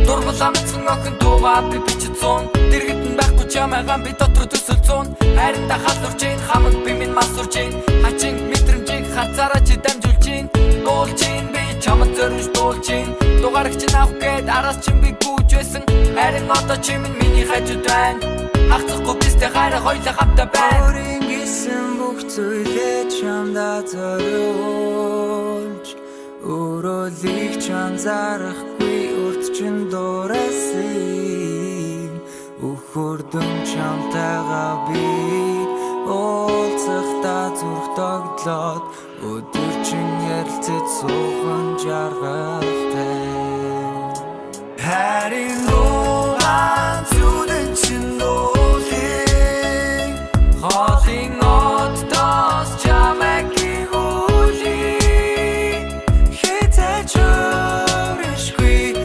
Дургуул амцхан охин дуугаа би бичиж суун. Дэргэд нь байхгүй чамайгаа би дотор төсөл цуун. Хайртай халуурч ийн, хамаг би минь мансурч ийн. Хачин мэдрэмжийг хацаараа чи дамжуулж ийн. Дуулж ийн, би чамд зориулж дуулж ийн. Дугаарч чинь авах гээд араас чинь би гүйж байсан. Харин одоо чи минь миний хажууд байна. Хагцахгүй бистэй хайраа хоёлаа хамтаа байна. Өөрийн гисэн бүх зүйлээ чамдаа зориулж, өөрөөлийг ч анзаарахгүй урт чин дуурайсан. Өхөрдөн чамтайгаа би уулзахдаа зүрх догдлоод, өдөржин ярилцаж суухан жаргалтай. Харин